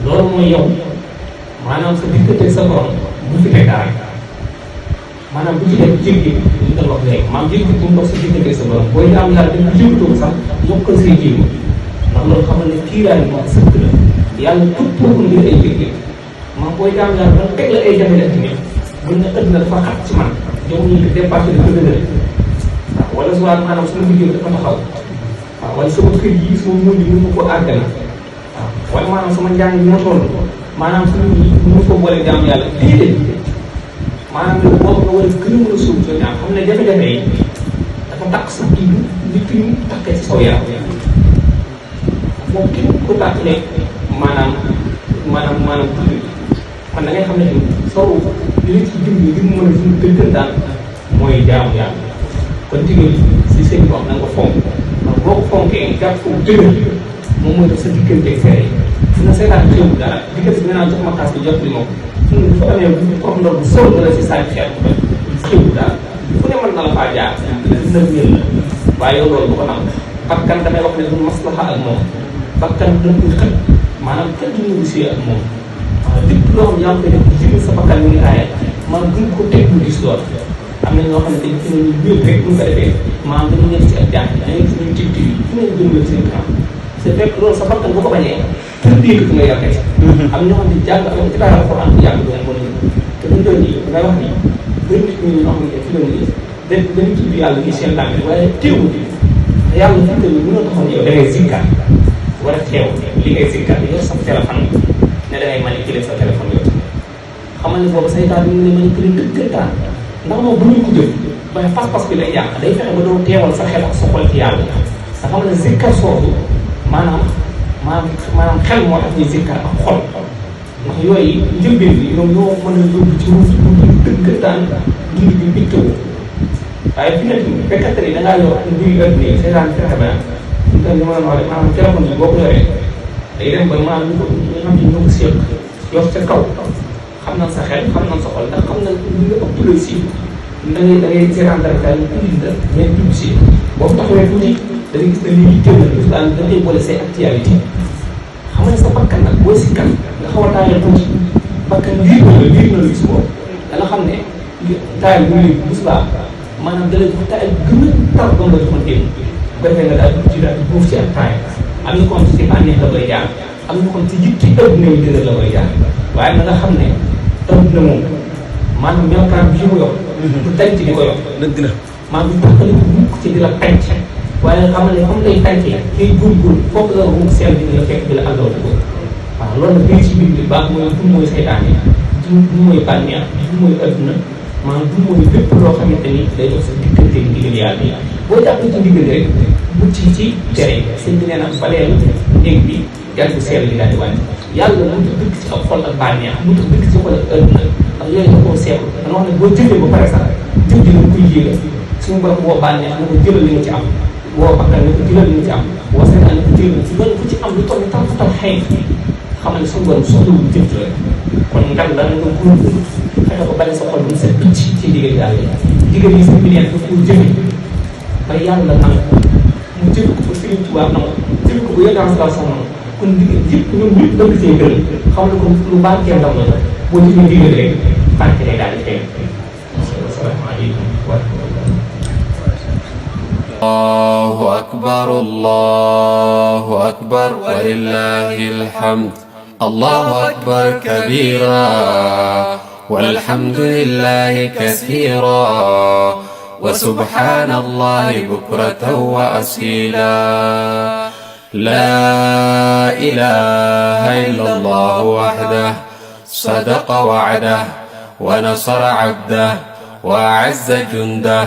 loolu mooy yow maanaam sa diggante sa borom bu fi teg dara maanaam bu ci def jéggi li nga wax léegi maanaam jéggi bu mu dox sa diggante sa borom booy am yàlla dañ ko jéggatoo sax yokkal say jéego ndax loolu xamal ne kiiraay moom sëkk la yàlla tupp ko ngir ay jéggi maanaam booy am yàlla dañ teg la ay jafe-jafe ni buñ ne ëdd na dafa xat ci man yow ñu ngi dépassé dafa dëgër waaw wala soit maanaam sama liggéey dafa taxaw waaw wala sama kër yi sama muñ bi mënu ko àggale waaw wala maanaam sama njàng bi ma toll maanaam suñu mënu ko boole jaam yàlla déedéet maanaam loolu boobu nga war a gën a mën a suuf sa ñaam xam ne jafe-jafe yi dafa takk sa kii bi fi mu takkee ci saw yaram moom ki ko tàkkalee maanaam tuuti kon da ngay xam ne soo li ci jublu li mu mën a suñu dëggantaan mooy jaamu yàlla kon jigéen si seen wax na nga ko fonk ndax boo ko fonkee jàpp ko dëgër moom mooy def sa diggante fere yi fu na seetaan xewul dara diggante bi nga naan jox ma xaas bi jot li moom suñu dafa amee prof ndox bu sol la si sànni xeet xewul dara fu ne mën na la faa jaar dina wér la waaye yow loolu bu ko nam bakkan damay wax ne du maslaxa ak moom bakkan dina ko xët maanaam kenn du négocier ak moom waaw lépp loo xam yaa ngi koy def jëmee sa bakkan mi ngi aaya maanaam buñ ko teg lu gis lool am na ñoo xam ne dañu fi ne ñu wér rek buñ ko defee maanaam dañu nekk ci ak jàng da ngay gis ñu tigti yi fu ne jëmale seen kanam c'est fekk loolu sa bakkan bu ko bañee pour dégg fi nga yàqee am ñoo xam ne jàng am ci daara Alxuraan bu yàgg doon mën a te buñ doon nii ngay wax ni bëri nit ñi ñoo xam ne fi doon nii dañu tudd yàlla ni seen làmmiñ waaye teewul yàlla fi mu ne mënoo taxoon yow da ngay zikkar war a teew li ngay zikkar yor sa téléphone ne da ngay manipuler sa téléphone yow xamal ne boobu saytaan bi mu ne manipuler dëggantaan ndax moom bu ñu ko jëf waaye pas-pas bi lay yàq day fexe ba doo teewal sa xel ak sa xol ci yàlla nga xam ne zikkar soosu maanaam xel moo tax ñuy zikkar ak xol ndax yooyu njëlbeen bi ñoom ñoo mën a yóbbu ci ruuf dëggantaan dund bi bittoo waaye fi nga fekkante ni da ngaa yor mbiru adduna yi saytaan fexe ba li ma doon wax rek maanaam téléphone bi boo ko yoree day dem ba maanaam ñu xam ne ñoo ko seq yor ca kaw xam na sa xel xam na sa xol ndax xam na li nga ëpp lay si da ngay seetaan dara daal ñu indi la mais dugg si boo ko taxawee tuuti da ngay gis ne lii téeméer bi daal da ngay boole say actualité xam nga sa bakkan nag booy si kan nga xaw a taayal tuuti bakkan liir na la gis boobu da nga xam ne taayal bu lii bu subaa maanaam da lay jox taayal gën a tar ba nga joxoon démb bu ko defee nga daal di daal di boof ci ak taayal am na kon ci bànneex la koy jaar am na kon ci yitti adduna yi dëgër la koy jaar waaye na nga xam ne adduna moom maanaam melokaan bi mu yor du tànc di ko yor dëgg la maanaam du tàqali ko mukk ci di la tànc waaye xam ne comme lay tàncee day góorgóorlu foofu la mu seel bi di la fekk di la àndoo ko waaw loolu nag ci biir bi baax mooy du mooy saytaan yi du mooy bànneex du mooy adduna maanaam du mooy lépp loo xamante ni day dox sa diggante ndigal yàlla yi boo jàppee ci ndigal rek bu ci tere sëñ bi nee na baleel néeg bi yàlla bu seel bi daal di wàññi yàlla mu tax dëkk ci ab xol ak bànneex mu tax dëkk ci xol ak adduna ndax yooyu da koo seetlu dana wax ne boo jëfee ba pare sax jëf ji nga koy yéege suñu borom woo bànneex na ko jëlal li nga ci am woo bakkan ne ko jëlal li nga ci am woo saytaan ne ko jëlal ci loolu ku ci am lu toll ni tal xëy xamal ne suñu borom soxlawul jëf ji rek kon ngan la nga góorgóorlu fexe ko bale sa xol bu mu set picc ci ndigal yàlla yi ndigal yi sa bilien daf ko jëfe ba yàlla nangu mu jëf ko ba Sëriñ Tuubaa nangu jëf ko ba yéegance la son nangu kon ndigal yëpp ñoom ñëpp dëgg see gërëm xam ne ko lu barkeel ndaw la boo jëfee ndigal rek barke lay daal di teg asalaamaaleykum wa rahmatullah Allahu akbar Allahu akbar walillahil hamd Allahu akbar kabira والحمد لله كثيرا وسبحان الله بكرة وأصيلا لا إله إلا الله وحده صدق وعده ونصر عبده وأعز جنده